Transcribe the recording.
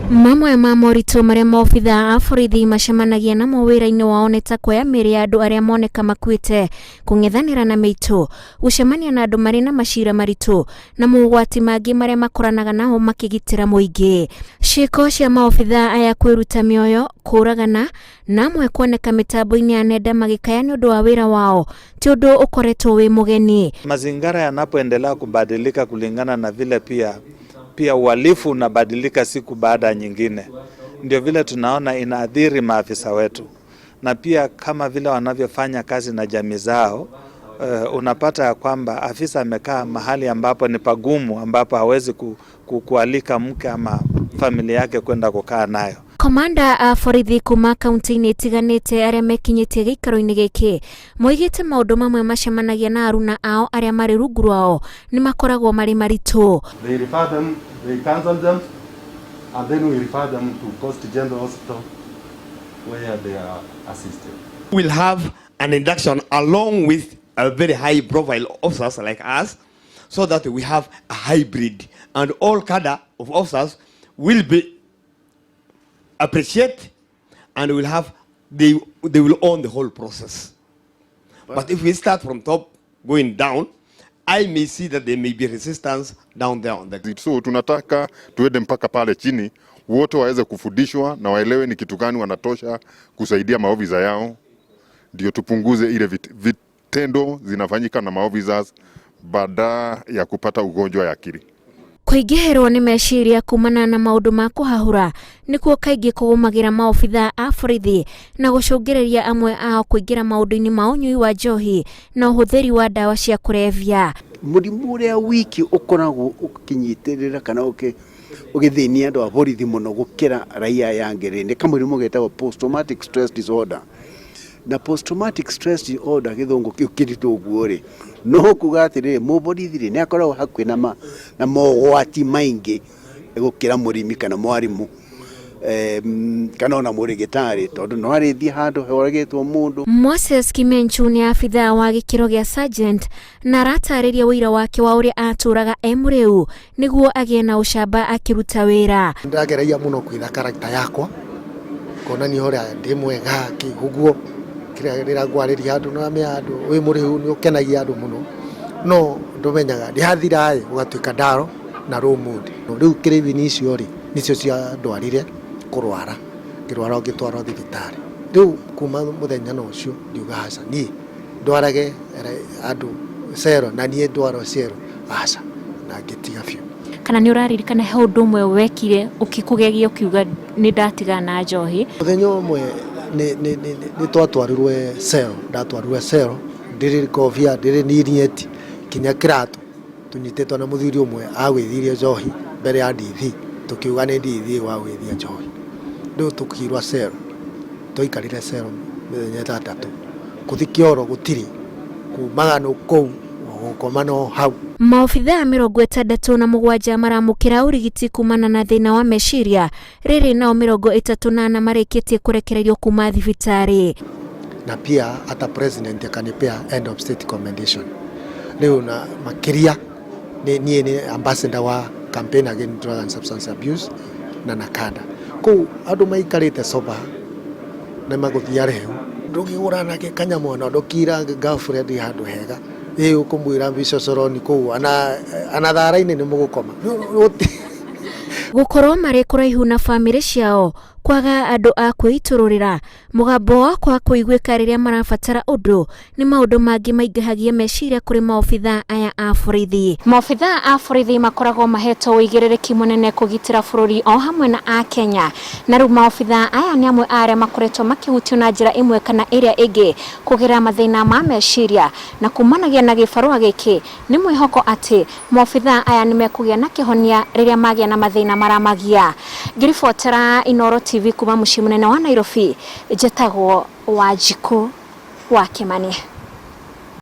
Mamwe ma moritũ marĩa maobithaa a borithi macemanagia namo wĩra-inĩ wao nĩ ta kuoya mĩĩrĩ ya andũ arĩa moneka makuĩte, kũng'ethanĩra na mĩitũ, gũcemania na andũ marĩ na macira maritũ, na mogwati mangĩ marĩa makoranaga nao makĩgitĩra mũingĩ. Ciĩko cia maobithaa aya kwĩruta mĩoyo, kũũragana, na amwe kuoneka mĩtambo-inĩ ya nenda magĩkaya nĩ ũndũ wa wĩra wao ti ũndũ ũkoretwo wĩ mũgeni. Mazingara yanapoendelea kubadilika kulingana na vile pia uhalifu unabadilika siku baada ya nyingine, ndio vile tunaona inaathiri maafisa wetu, na pia kama vile wanavyofanya kazi na jamii zao. Unapata ya kwamba afisa amekaa mahali ambapo ni pagumu, ambapo hawezi kualika mke ama familia yake kwenda kukaa nayo. Komanda a borithi kuma kaunti-inĩ itiganĩte arĩa mekinyĩtie gĩikaro-inĩ gĩkĩ moigĩte maũndũ mamwe macemanagia na aruna ao arĩa marĩ rungu rwao nĩ makoragwo marĩ maritũ. They refer them, they counsel them, and then we refer them to Coast General Hospital where they are assisted. We'll have an induction along with a very high profile officers like us, so that we have a hybrid and all cadre of officers will be appreciate and will have they will own the whole process. But if we start from top going down, I may see that there may be resistance down there on the So tunataka tuende mpaka pale chini, wote waweze kufundishwa na waelewe ni kitu gani wanatosha kusaidia maofisa yao, ndio tupunguze ile vitendo zinafanyika na maofisa baada ya kupata ugonjwa ya akili. Kũingĩhĩrwo nĩ meciria kumana na maũndũ ma kũhahũra nĩkuo kaingĩ kũgũmagĩra maobithaa a borithi na gũcũngĩrĩria amwe ao kũingĩra maũndũ-inĩ ma ũnyui wa njohi na ũhũthĩri wa ndawa cia kũrebia. Mũrimũ ũrĩa wiki ũkoragwo ũkĩnyitĩrĩra kana ũgĩthĩnia andũ a borithi mũno gũkĩra raia aya angĩ rĩ, nĩ kamũrimũ getagwo post traumatic stress disorder. Na post traumatic stress disorder, gĩthũngũ kĩu kĩritũ ũguo rĩ, no kuga atĩrĩrĩ, mũborithi rĩ, nĩ akoragwo hakuhĩ na mogwati maingĩ gũkĩra mũrĩmi kana mwarimũ kana ona mũrĩgĩtarĩ, tondũ no arĩthiĩ handũ horagĩtwo mũndũ. Moses Kimenchu nĩ abithaa wa gĩkĩro gĩa sergeant na aratarĩria ũira wake wa ũrĩa atũraga e mũrĩu nĩguo agĩe na ũcamba akĩruta wĩra. Ndageragia mũno kwitha character yakwa, kuonania ũrĩa ndĩ mwega kĩ ũguo kĩrĩa rĩrĩa ngwarĩria andũ, nĩ ũramenya andũ wĩ mũrĩhu nĩ ũkenagia andũ mũno, no ndũmenyaga ndĩhathira ĩ ũgatuĩka ndaro na low mood. Rĩu craving icio rĩ, nĩcio ciandwarire kũrwara, ngĩrwara, ngĩtwarwo thibitarĩ. Rĩu kuma mũthenya na ũcio ndiuga aca, niĩ ndwarage andũ cero na niĩ ndwarwo cero, aca, na ngĩtiga biũ. Kana nĩ ũraririkana he ũndũ ũmwe wekire ũkĩkũgegia ũkiuga nĩ ndatigana na njohi? Mũthenya ũmwe nĩ twatwarirwe cero, ndatwarirwe cero ndĩrĩ ngobia, ndĩrĩ ninieti, kinya kĩratũ, tũnyitĩtwo na mũthuri ũmwe agwĩthirie njohi mbere ya ndithi, tũkiuga nĩ ndithi wagwĩthia njohi. Rĩu tũkirwa cero, twaikarire cero mĩthenya 6, kũthi kĩoro gũtirĩ, kumaga no kũu gũkoma no hau. Maobithaa 67 maramũkĩra ũrigiti kumana na thĩna wa meciria, rĩrĩ nao 34 marĩkĩtie kũrekererio kuma thibitarĩ. Na pia hata president akanipea end of state commendation. Rĩu na makĩria niĩ nĩ ambassador wa campaign against drug and substance abuse na NACADA. Kũu andũ maikarĩte sober nĩ magũthiĩ arĩhu, ndũngĩgũra nake kanyamũ na ndũkira girlfriend handũ hega, ĩ ũkũmwĩra vicocoroni kũu ana thara-inĩ nĩ mũgũkoma. Gũkorwo marĩ kũraihu na bamĩrĩ ciao, kwaga andũ a kwĩitũrũrĩra mũgambo wao kwaga kũiguĩka rĩrĩa marabatara ũndũ, nĩ maũndũ mangĩ maingĩhagia meciria kũrĩ maobithaa aya a borithi. Maobithaa a borithi makoragwo mahetwo ũigĩrĩrĩki mũnene kũgitĩra bũrũri o hamwe na Akenya, na rĩu maobithaa aya nĩ amwe a arĩa makoretwo makĩhutio na njĩra ĩmwe kana ĩrĩa ĩngĩ kũgerera mathĩna ma meciria, na kumanagia na gĩbarũa gĩkĩ nĩ mwĩhoko atĩ maobithaa aya nĩ mekũgĩa na kĩhonia rĩrĩa magĩa na mathĩna maramagia. Ngĩribotera Inooro TV kuma mũciĩ mũnene wa Nairobi, njĩtagwo Wanjikũ wa Kĩmani.